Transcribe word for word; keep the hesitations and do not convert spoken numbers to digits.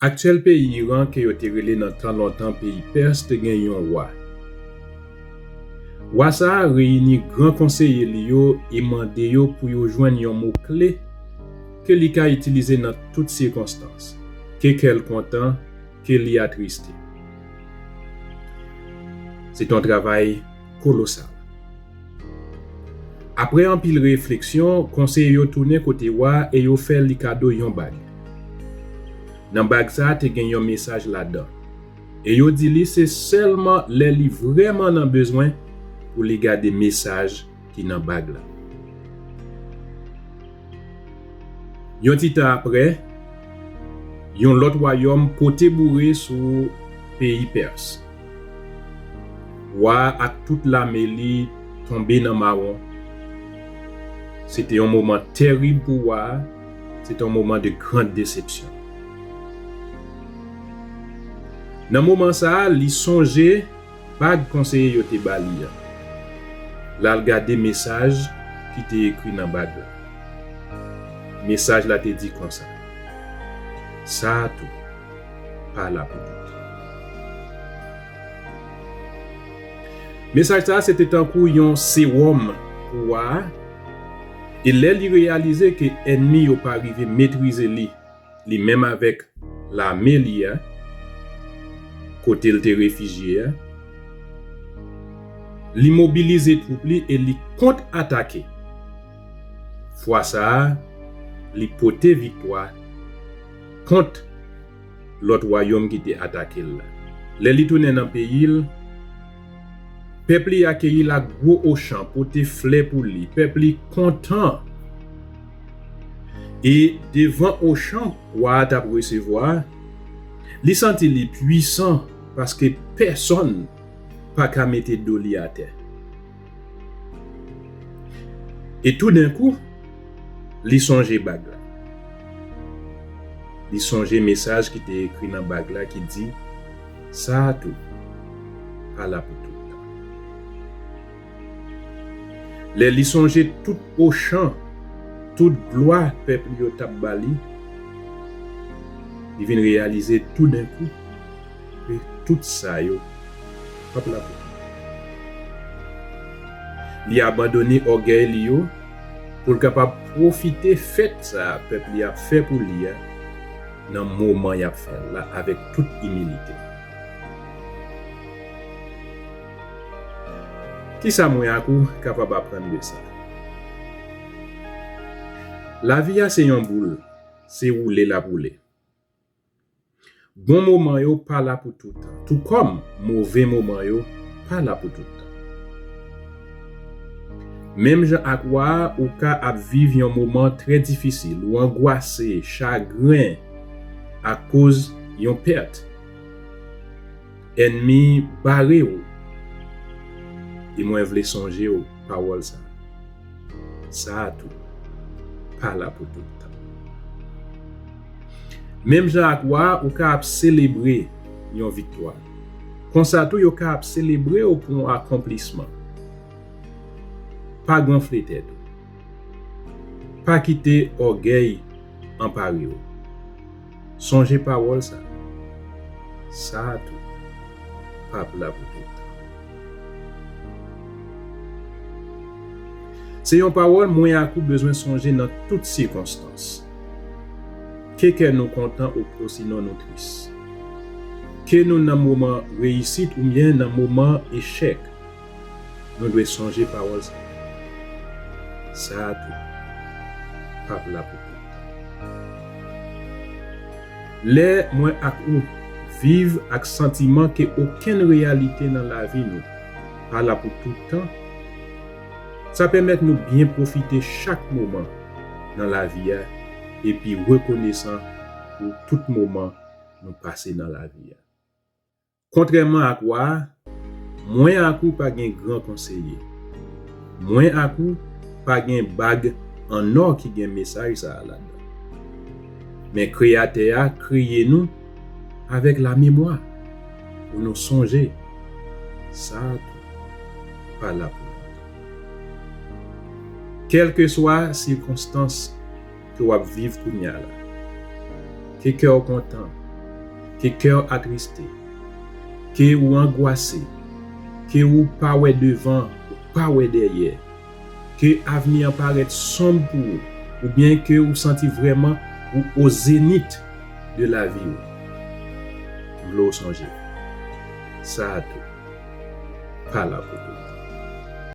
Aktyèl peyi Iran, ke yo te rele nan tan lontan peyi Pès, te gen yon wa. Wa sa a reyini gran konseye li yo e mande yo pou yo jwenn yon mo kle ke li ka itilize nan tout sikonstans, ke kè l kontan, ke li atriste. Se t yon travay kolosal. Apre anpil refleksyon, konseye yo tounen kote wa a e yo fè li kado yon bag. Nan bag sa a te gen yon mesaj ladan. E yo di li se sèlman lè li vrèman nan bezwen pou li gade mesaj ki nan bag la. Yon ti tan apre, yon lòt wayòm pote boure sou peyi Pès. Wa a ak tout lame li tonbe nan mawon. Se te yon moman tèrib pou wa a, se te yon moman de grande desepsyon. Nan moman sa a, li sonje bag konseye yo te ba li an. L al gade mesaj ki te ekri nan bag la. Mesaj la te di konsa, "Sa a tou pa la pou tout." Mesaj sa a se te tankou yon sewòm pou wa a, e lè li reyalize ke ènmi yo pa rive metrize li, li menm avèk lame li a, kote l te refijye a, li mobilize twoup li e li kont-atake. Fwa sa a, li pote viktwa kont lòt wayòm ki te atake l la. Lè li tounen nan peyi l, pèp li akeyi l ak gwo ochan, pote flè pou li. Pèp li kontan. E devan ochan wa a t ap resevwa a, li santi li pwisan paske pèsonn pa ka mete do li atè. E toudenkou, li sonje bag la. Li sonje mesaj ki te ekri nan bag la ki di, "Sa a tou pa la pou tout tan." Lè li sonje tout ochan, tout glwa pèp li yo t ap ba li, li vin reyalize toudenkou ke tout sa yo p ap la pou tout tan. Li abandone ògèy li yo pou l kapab pwofite fèt sa a pèp li ap fè pou li a nan moman y ap fè l la avèk tout imilite. Kisa mwen ak ou kapab aprann de sa? Lavi a se yon boul, se woule l ap woule. Bon moman yo pa la pou tout tan, tou kòm move moman yo pa la pou tout tan. Menm jan ak wa a, ou ka ap viv yon moman trè difisil, ou angwase, chagren akoz yon pèt. Ènmi bare w. E mwen vle sonje w pawòl sa a. Sa a tou pa la pou tout tan. Menm jan ak wa a, ou ka ap selebre yon viktwa. Konsa tou, yo ka ap selebre w pou yon akonplisman. Pa gonfle tèt ou. Pa kite ògèy anpare w. Sonje pawòl sa a. Sa a tou p ap la pou tout tan. Se yon pawòl mwen ak ou bezwen sonje nan tout sikonstans. Ke kè nou kontan ou osinon nou tris. Ke nou nan moman reyisit oubyen nan moman echèk. Nou dwe sonje pawòl sa a. Sa a tou p ap la pou tout tan. Lè mwen ak ou viv ak santiman ke okenn reyalite nan lavi nou pa la pou tout tan, sa pèmèt nou byen pwofite chak moman nan lavi a epi rekonesan pou tout moman nou pase nan lavi a. Kontrèman ak wa a, mwen ak ou pa gen gran konseye. Mwen ak ou pa gen bag an nò ki gen mesaj sa a ladan. Men Kreyatè a kreye nou avèk lamemwa pou nou sonje sa a tou pa la pou lontan. Kèlkeswa sikonstans ke w ap viv kounye a la. Ke kè w kontan, ke kè w atriste, ke ou angwase, ke ou pa wè devan, ou pa wè dèyè, ke avni an parèt sonb pou ou, oubyen ke ou santi vrèman ou o zenit de lavi ou, m vle w sonje, sa a tou pa la pou toutan.